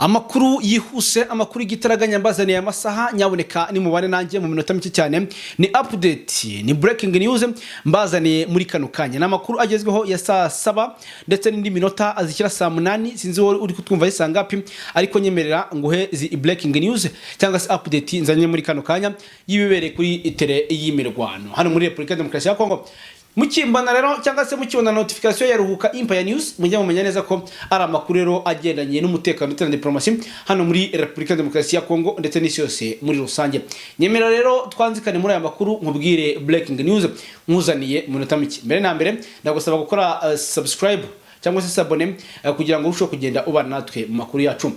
Amakuru yihuse, amakuru y'igitaraganya mbazaniye amasaha, nyaboneka nimubane nanjye mu minota mike cyane. Ni update, ni breaking news mbazaniye muri kano kanya. Ni amakuru agezweho ya saa 7 ndetse n'indi minota azishyira saa 8. Sinzi wowe uri kutwumva ari ngapi, ariko nyemerera nguhe izi breaking news cyangwa se update nzanye muri kano kanya y'ibibereye kuri terrain y'imirwano hano muri Repubulika ya Demokarasi ya Kongo. Mukimbana rero cyangwa se mukibona notification ya Ruhuka Empire News, mujye mumenya neza ko ari amakuru rero agendanye n'umutekano ndetse na diplomasi hano muri Repubulika ya Demokarasi ya Kongo ndetse n'isi yose muri rusange. Nyemera rero twanzikane muri aya makuru, nkubwire breaking news nkuzaniye mu minota mike. Mbere na mbere ndagusaba gukora subscribe cyangwa se s'abonner kugira ngo urusheho kugenda ubana natwe mu makuru yacu.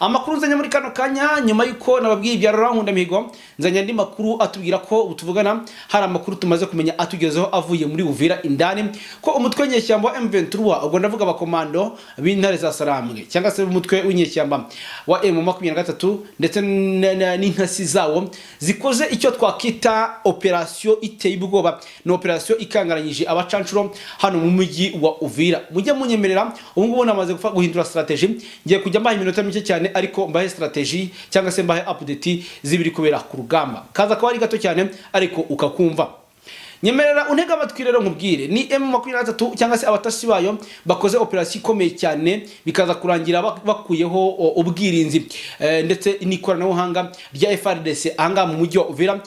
Amakuru nzanye muri kano kanya, nyuma y'uko nababwiye ibya Laurent Nkundamihigo, nzanye andi makuru atubwira ko ubu tuvugana hari amakuru tumaze kumenya atugezeho avuye muri Uvira indani, ko umutwe w'inyeshyamba wa M23, ubwo ndavuga abakomando b'intare za Sarambwe cyangwa se umutwe w'inyeshyamba wa M23 ndetse n'intasi zawo, zikoze icyo twakita operation iteye ubwoba. Ni operation ikangaranyije abacanshuro hano mu mujyi wa Uvira. Mujye munyemerera, ubu ngubu namaze guhindura strategy, ngiye kujya mbaha iminota mike cyane, ariko mbahe strategy cyangwa se mbahe update z'ibiri kubera ku rugamba. Kaza kuba ari gato cyane ariko ukakumva. Nyemerera untege amatwi rero nkubwire. Ni M23 cyangwa se abatasi bayo bakoze operation ikomeye cyane, bikaza kurangira bakuyeho ubwirinzi ndetse n'ikoranabuhanga rya FARDC ahangaha mu mujyi wa Uvira.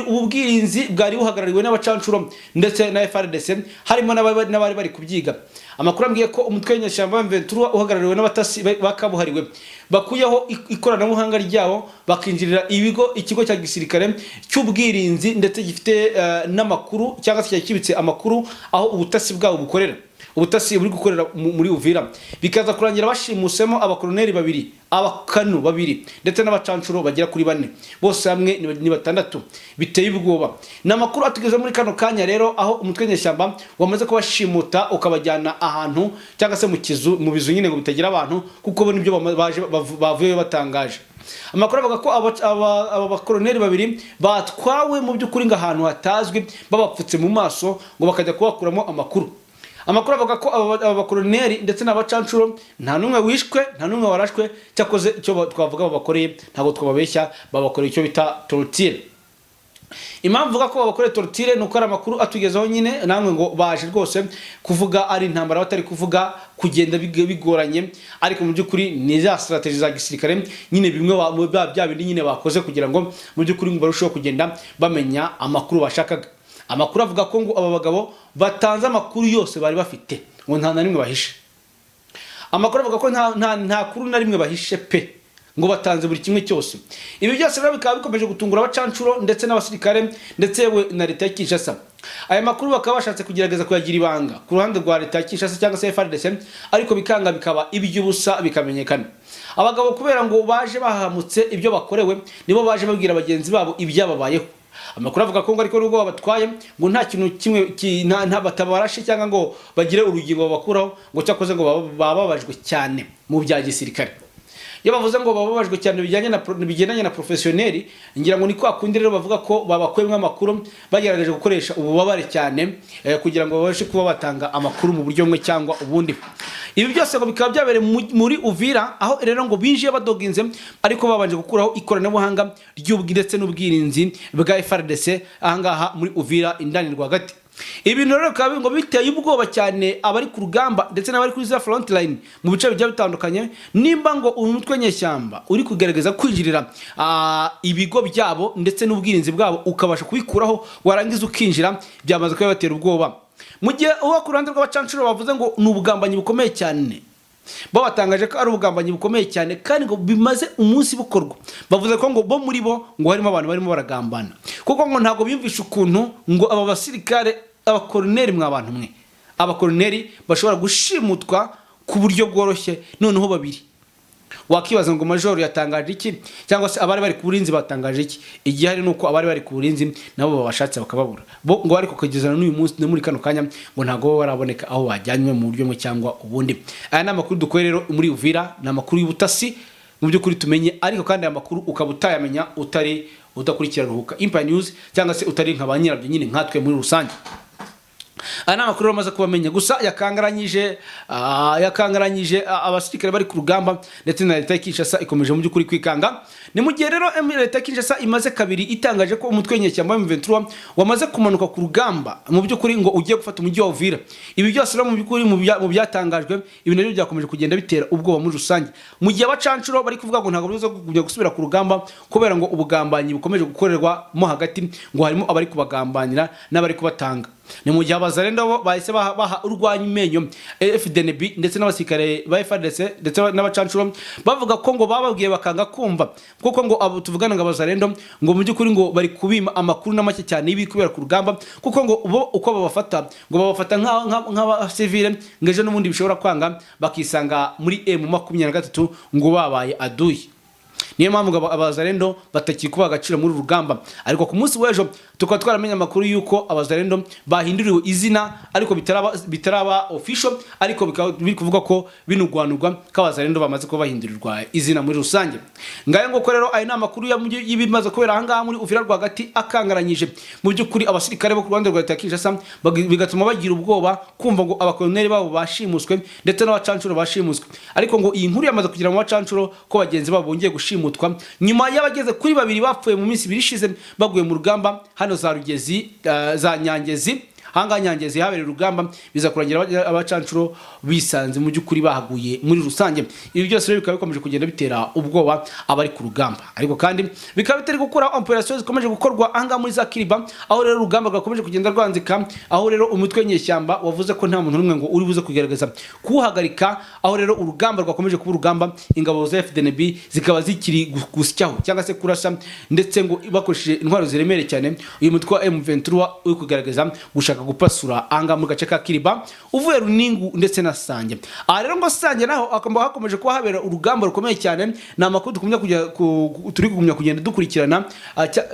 Ubu bwirinzi bwari buhagarariwe n'abacanshuro ndetse na FARDC, harimo n'abari bari kubyiga. Amakuru ambwiye ko umutwe w'inyeshyamba wa M23 uhagarariwe n'abatasi bakabuhariwe bakuyeho ikoranabuhanga ryabo, bakinjirira ibigo, ikigo cya gisirikare cy'ubwirinzi ndetse gifite n'amakuru cyangwa se cyari kibitse amakuru aho ubutasi bwabo bukorera, ubutasi buri gukorera muri Uvira, bikaza kurangira bashimusemo abakoloneli babiri, abakanu babiri ndetse n'abacanshuro bagera kuri bane, bose hamwe ni batandatu. Biteye ubwoba. Ni amakuru atugeze muri kano kanya rero, aho umutwe w'inyeshyamba wamaze kubashimuta ukabajyana ahantu cyangwa se mu kizu, mu bizu nyine ngo bitagira abantu, kuko bo nibyo baje bavuyeyo batangaje. Amakuru avuga ko aba bakoloneli babiri batwawe mu by'ukuri ngo ahantu hatazwi, babapfutse mu maso, ngo bakajya kubakuramo amakuru. Amakuru avuga ko aba bakoloneli ndetse n'abacanshuro nta n'umwe wishwe, nta n'umwe warashwe. Cyakoze icyo twavuga babakoreye, ntabwo twababeshya, babakoreye icyo bita torture. Impamvu mvuga ko babakoreye torture ni uko ari amakuru atugezeho nyine namwe, ngo baje rwose kuvuga ari intambara batari kuvuga, kugenda bigoranye, ariko mu by'ukuri ni za strategy za gisirikare nyine, bimwe bya bindi nyine bakoze kugira ngo mu by'ukuri ngo barusheho kugenda bamenya amakuru bashakaga. Amakuru avuga ko ngo aba bagabo batanze amakuru yose bari bafite, ngo nta na rimwe bahishe. Amakuru avuga ko nta kuru na rimwe bahishe pe, ngo batanze buri kimwe cyose. Ibi byose rero bikaba bikomeje gutungura abacanshuro ndetse n'abasirikare ndetse yewe na leta ya Kinshasa. Aya makuru bakaba bashatse kugerageza kuyagira ibanga ku ruhande rwa leta ya Kinshasa cyangwa se FARDC, ariko bikanga, bikaba iby'ubusa, bikamenyekana. Abagabo kubera ngo baje bahamutse ibyo bakorewe, nibo baje babwira bagenzi babo ibyababayeho. Amakuru avuga ko ngo ariko nubwo babatwaye, ngo nta kintu kimwe nta batabarashe cyangwa ngo bagire urugingo babakuraho, ngo cyakoze ngo bababajwe cyane mu bya gisirikare. Iyo bavuze ngo bababajwe cyane bijyanye na bigendanye na professionnel, ngira ngo ni kwa kundi rero bavuga ko babakuyemo amakuru, bagerageje gukoresha ububabare cyane kugira ngo babashe kuba batanga amakuru mu buryo bumwe cyangwa ubundi. Ibi byose ngo bikaba byabereye muri Uvira, aho rero ngo binjiye badoginze, ariko babanje gukuraho ikoranabuhanga ry'ubwi ndetse n'ubwirinzi bwa FARDC ahangaha muri Uvira indani rwagati. Ibintu rero bikaba ngo biteye ubwoba cyane abari ku rugamba ndetse n'abari kuri za front line mu bice bigiye bitandukanye, nimba ngo uyu mutwe nyeshyamba uri kugerageza kwinjirira ibigo byabo ndetse n'ubwirinzi bwabo, ukabasha kubikuraho, warangiza ukinjira, byamaze kuba batera ubwoba. Mu gihe uwo ku ruhande rw'abacanshuro bavuze ngo ni ubugambanyi bukomeye cyane, bo batangaje ko ari ubugambanyi bukomeye cyane kandi ngo bimaze umunsi bukorwa. Bavuze ko ngo bo muri bo ngo harimo abantu barimo baragambana, kuko ngo ntabwo biyumvisha ukuntu ngo aba basirikare, abakoroneri, mwa bantu mwe, abakoroneri bashobora gushimutwa ku buryo bworoshye, noneho babiri. Wakibaza ngo majoro yatangaje iki, cyangwa se abari bari ku burinzi batangaje iki? Igihari ni uko abari bari ku burinzi nabo babashatse bakababura bo, ngo ariko kugeza n'uyu munsi no muri kano kanya ngo ntabwo bo baraboneka aho bajyanywe mu buryo bumwe cyangwa ubundi. Aya ni amakuru dukuye rero muri Uvira, ni amakuru y'ubutasi mu by'ukuri tumenye, ariko kandi aya makuru ukaba utayamenya utari udakurikira Ruhuka Empire News cyangwa se utari nka ba nyirabyo nyine nkatwe muri rusange. Aya ni amakuru bamaze kubamenya gusa yakangaranyije abasirikare bari ku rugamba, ndetse na leta ya Kinshasa ikomeje mu by'ukuri kwikanga. Ni mu gihe rero leta ya Kinshasa imaze kabiri itangaje ko umutwe w'inyeshyamba wa M23 wamaze kumanuka ku rugamba, mu by'ukuri ngo ugiye gufata umujyi wa Uvira. Ibi byose rero mu by'ukuri mu byatangajwe, ibi nabyo byakomeje kugenda bitera ubwoba muri rusange, mu gihe abacancuro bari kuvuga ngo ntabwo biza kujya gusubira ku rugamba kubera ngo ubugambanyi bukomeje gukorerwa mo hagati, ngo harimo abari kubagambanira n'abari kubatanga. Ni mu gihe Abazalendo bo bahise baha urwanya imenyo FDNB ndetse n'abasirikare ba FARDC ndetse n'abacancuro, bavuga ko ngo bababwiye bakanga kumva, kuko ngo abo tuvugana ngo Abazalendo ngo mu by'ukuri ngo bari kubima amakuru na make cyane y'ibiri kubera ku rugamba, kuko ngo bo uko babafata ngo babafata nk'abasivile, ngo ejo n'ubundi bishobora kwanga bakisanga muri M23 ngo babaye aduyi. Niyo mpamvu ngo Abazalendo batakiri kubaha agaciro muri uru rugamba. Ariko ku munsi w'ejo tukaba twaramenye amakuru y'uko Abazalendo bahinduriwe izina, ariko bitaraba official, ariko bikaba biri kuvuga ko binugwanugwa ko Abazalendo bamaze kuba bahindurirwa izina muri rusange. Ngayo nguko rero, ayo ni amakuru y'ibimaze kubera ahangaha muri Uvira rwagati, akangaranyije mu by'ukuri abasirikare bo ku ruhande rwa leta ya Kinshasa, bigatuma bagira ubwoba kumva ngo abakoloneli babo bashimuswe ndetse n'abacancuro bashimuswe. Ariko ngo iyi nkuru yamaze kugera mu bacancuro ko bagenzi babo bongeye gushimutwa nyuma y'abageze kuri babiri bapfuye mu minsi 2 ishize baguye mu rugamba hano za Rugezi, za Nyangezi. Ahangaha Nyangezi habereye urugamba, biza kurangira abacancuro bisanze mu by'ukuri bahaguye muri rusange. Ibi byose rero bikaba bikomeje kugenda bitera ubwoba abari ku rugamba, ariko kandi bikaba bitari gukora operation zikomeje gukorwa ahangaha muri za Kiriba, aho rero urugamba rwakomeje kugenda rwanzika, aho rero umutwe w'inyeshyamba wavuze ko nta muntu n'umwe ngo uri buze kugerageza kuwuhagarika, aho rero urugamba rwakomeje kuba urugamba, ingabo za FDNB zikaba zikiri gusyaho cyangwa se kurasa, ndetse ngo bakoresheje intwaro ziremereye cyane. Uyu mutwe wa M23 uri kugaragaza gushaka gupasura ahangaha mu gace ka Kiriba uvuye Runingu ndetse na Sange. Aha rero ngo Sange naho hakaba hakomeje kuba habera urugamba rukomeye cyane. Ni amakuru dukumya kujya turi kugumya kugenda dukurikirana,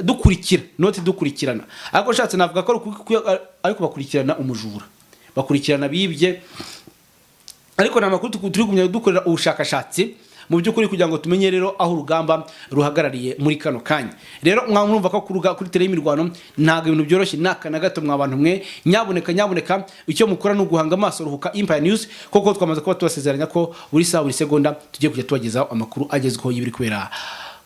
dukurikira noti dukurikirana, ariko nshatse navuga ko ariko bakurikirana umujura, bakurikirana bibye, ariko ni amakuru turi kugumya dukorera ubushakashatsi mu by'ukuri kugira ngo tumenye rero aho urugamba ruhagarariye muri kano kanya. Rero mwamurumva ko kuri terrain y'imirwano ntabwo ibintu byoroshye naka na gato. Mwa bantu mwe, nyabuneka nyabuneka, icyo mukora ni uguhanga amaso Ruhuka Empire News, kuko twamaze kuba tubasezeranya ko buri saha, buri segonda tugiye kujya tubagezaho amakuru agezweho y'ibiri kubera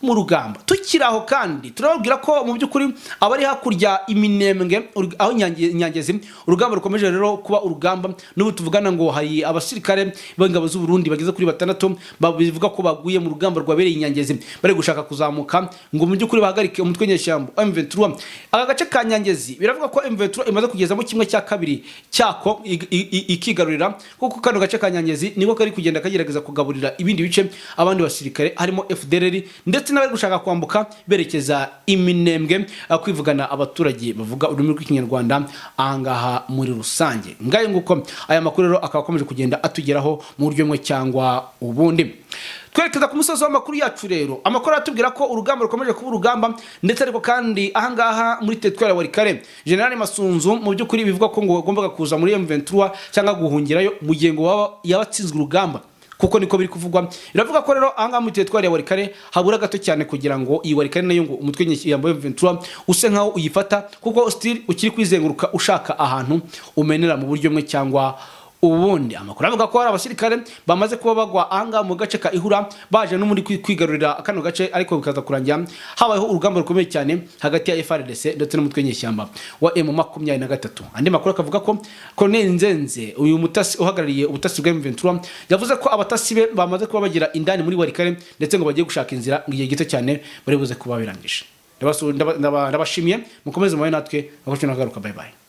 mu rugamba. Tukiri aho kandi turababwira ko mu by'ukuri abari hakurya iminembwe, aho Nyangezi urugamba rukomeje rero kuba urugamba. N'ubu tuvugana ngo hari abasirikare b'ingabo z'u Burundi bageze kuri batandatu bivuga ko baguye mu rugamba rwabereye i Nyangezi, bari gushaka kuzamuka ngo mu by'ukuri bahagarike umutwe w'inyeshyamba M23. Aka gace ka Nyangezi biravuga ko M23 imaze kugezamo kimwe cya kabiri cyako ikigarurira, kuko kano gace ka Nyangezi niko kari kugenda kagerageza kugaburira ibindi bice abandi basirikare, harimo FDLR ndetse n'abari gushaka kwambuka berekeza iminembwe, kwivugana abaturage bavuga ururimi rw'Ikinyarwanda ahangaha muri rusange. Ngayo nguko, aya makuru rero akaba akomeje kugenda atugeraho mu buryo bumwe cyangwa ubundi. Twerekeza ku musozi w'amakuru yacu rero, amakuru aratubwira ko urugamba rukomeje kuba urugamba, ndetse ariko kandi ahangaha muri teritwari ya Walikale, General Masunzu mu by'ukuri bivuga ko ngo agombaga kuza muri M23 cyangwa guhungirayo mu gihe ngo yaba atsinzwe urugamba, kuko niko biri kuvugwa. Biravuga ko rero ahangaha muri teritwari ya Walikale habura gato cyane kugira ngo iyi Walikale nayo ngo umutwe w'inyeshyamba wa M23 use nkaho uyifata, kuko still ukiri kwizenguruka ushaka ahantu umenera mu buryo bumwe cyangwa ubundi. Amakuru avuga ko hari abasirikare bamaze kuba bagwa ahangaha mu gace ka Ihura, baje no muri kwigarurira kano gace, ariko bikaza kurangira habayeho urugamba rukomeye cyane hagati ya FARDC ndetse n'umutwe w'inyeshyamba wa M23. Andi makuru akavuga ko Colonel Nzenze, uyu mutasi uhagarariye ubutasi bwa M23, yavuze ko abatasi be bamaze kuba bagira indani muri Walikale, ndetse ngo bagiye gushaka inzira, ngo igihe gito cyane bari buze kuba birangije. Ndabashimiye, mukomeze mubaye natwe aho nagaruka. Bye bye.